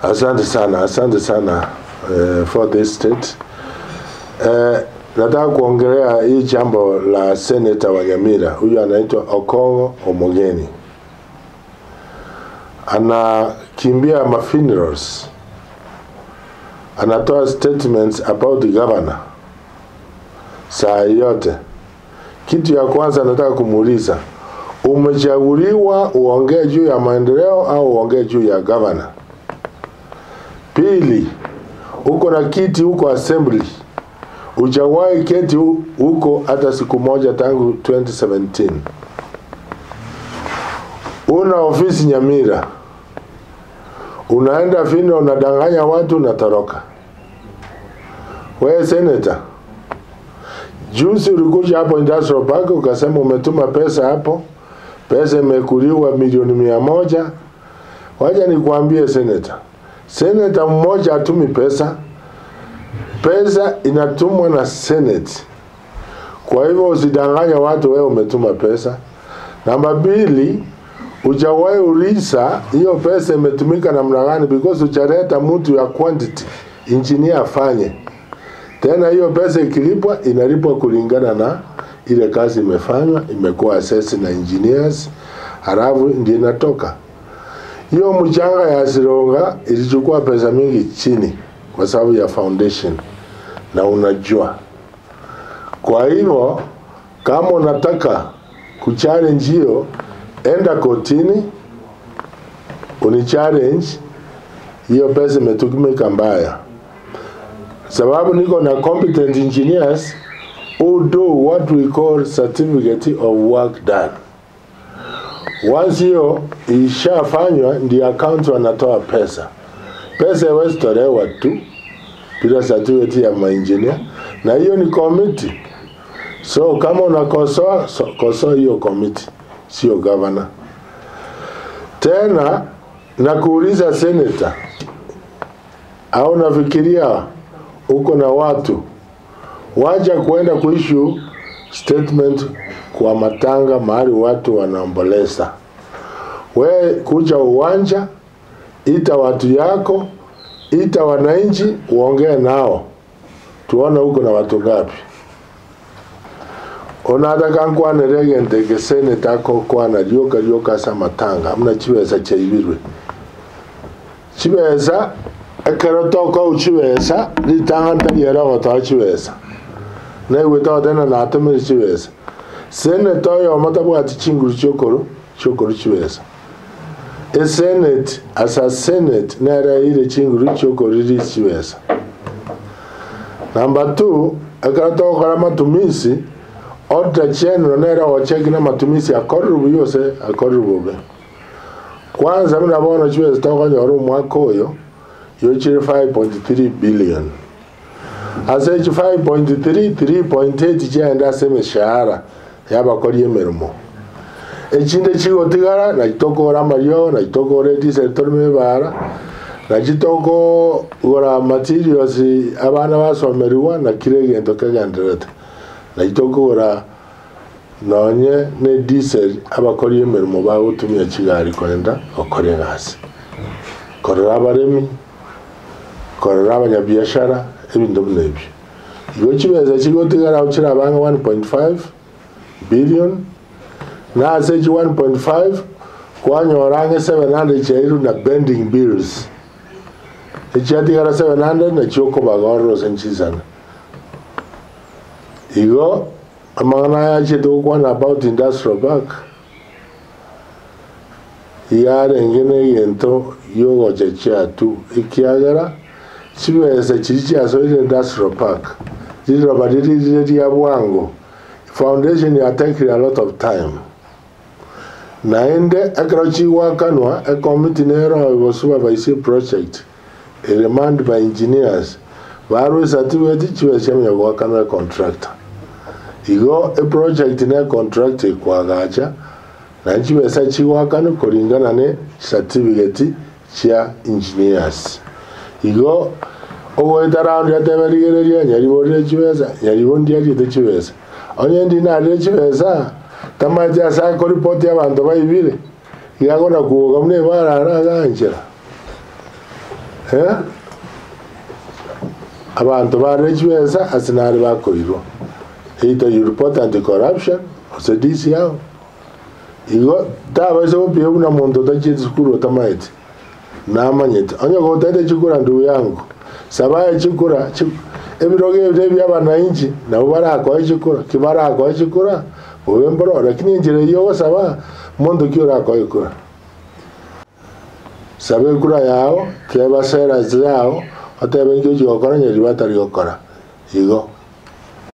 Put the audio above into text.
Asante sana, asante sana for this state. Nataka kuongelea hii jambo la seneta wa Nyamira, huyu anaitwa Okong'o Omogeni, anakimbia ma funerals, anatoa statements about the governor saa yote. Kitu ya kwanza nataka kumuuliza, umechaguliwa uongee juu ya maendeleo au uongee juu ya governor? Pili, uko na kiti huko assembly, hujawahi keti huko hata siku moja tangu 2017. Una ofisi Nyamira, unaenda Finland, unadanganya watu, unatoroka. Wewe senator, juzi ulikuja hapo Industrial Park ukasema umetuma pesa hapo, pesa imekuliwa milioni 100. Wacha nikwambie senator, senator mmoja hatumi pesa, pesa inatumwa na Senate. Kwa hivyo usidanganye watu wewe umetuma pesa. Namba mbili, hujawahi uliza hiyo pesa imetumika namna gani, because hujaleta mtu ya quantity engineer afanye. Tena hiyo pesa ikilipwa inalipwa kulingana na ile kazi imefanywa, imekuwa assessed na engineers, halafu ndio inatoka. Hiyo mchanga ya Sironga ilichukua pesa mingi chini kwa sababu ya foundation, na unajua. Kwa hivyo kama unataka kuchallenge hiyo, enda kotini unichallenge hiyo pesa imetumika mbaya, sababu niko na competent engineers who do what we call certificate of work done. Once hiyo ishafanywa, ndio account wanatoa pesa. Pesa haiwezi tolewa tu bila certificate ya maengineer, na hiyo ni committee. So kama unakosoa, so, kosoa hiyo committee, sio governor. Tena nakuuliza senator, au nafikiria uko na watu waja kuenda kuissue statement kwa matanga mahali watu wanaomboleza. We kuja uwanja, ita watu yako, ita wananchi, uongee nao, tuone uko na watu ngapi. Onataka nkwanere egento eke seneta akokwana rioka rioka ase amatanga buna chibesa chiaibirwe. Chibesa ekero tokou chibesa ritang'ani tari ere ogotoa chibesa. Naigwete ogoteba ng'a natomire chibesa. Seneta oyomo tabwati chinguru chiokoru chiokoru chibesa. Esenate as a senate nere eire chinguru chiokorelease chibesa. Number two, ekero togokora amatumisi, Auditor General nere ogocheki na amatumisi akorire buya gose akorire bobe. Kwanza buna bono chibesa tokonyora omwaka oyo yochire 5.3 billion. Ase echi 5.3, 3.8 chiaende ase emeshahara y'abakori emeremo. Echinde chigotigara nachi tokogora amariogo, nachi tokogora edisel toreme ebara, nachi tokogora materials abana basomerigwa na kera egento kegendererete. Nachi tokogora nonye ne edisel abakori emeremo bagotumia chigari kogenda gokora egasi. Korora abaremi, korora abanyabiashara, ebinto buna ebio. Igo chibesa chigotigara ao chirabe ang'e 1.5 billion, na ase echi 1.5 kwanyora ang'e 700 chiairwe na pending bills. Echiatigara 700 nachio okobagorora gose nchisana. Igo amang'ana aya achete gokwana about industrial park, iga arenge na egento giogochechia tu, ekiagera chibesa chiria chiasoire industrial park, riroba riria rire ria bwango, foundation yatekire a lot of time. Naende ekero chigoakanwa, ecommittee nero egosupervise eproject, ere manned by engineers, barwe ecertificate chibesa chiamanya goakanwa econtractor. Igo eproject ne econtractor ekoagacha, naende chibesa chigoakanwa koringana ne chicertificate chia engineers. Igo ogoeta round atebe rigereria nyaribo rire chibesa, nyaribo ndiariete chibesa. Onye ndi narire chibesa, tamaeti ase akoripoti abanto baibire, iga akona kuoga buna ebara ara aganchera. Eh? Abanto bare chibesa ase nare bakoirwa. Either you report anti-corruption gose DCI. Igo tabaisa gopima buna monto otachieti sukuru otamaeti. Namanyete. Onye gotaete chikura ndugu yangu, saba aye chikura, chi, ebirogo ebi nebia abanainchi, nabo barakoe chikura. Ki barakoe chikura, bobe mbororo. Lakini enchera eyio ogosaba, monto ki orakoe ekura? Saba ekura yao, teba sera yao, otebe inki ochia gokora onye riria batari gokora. Igo.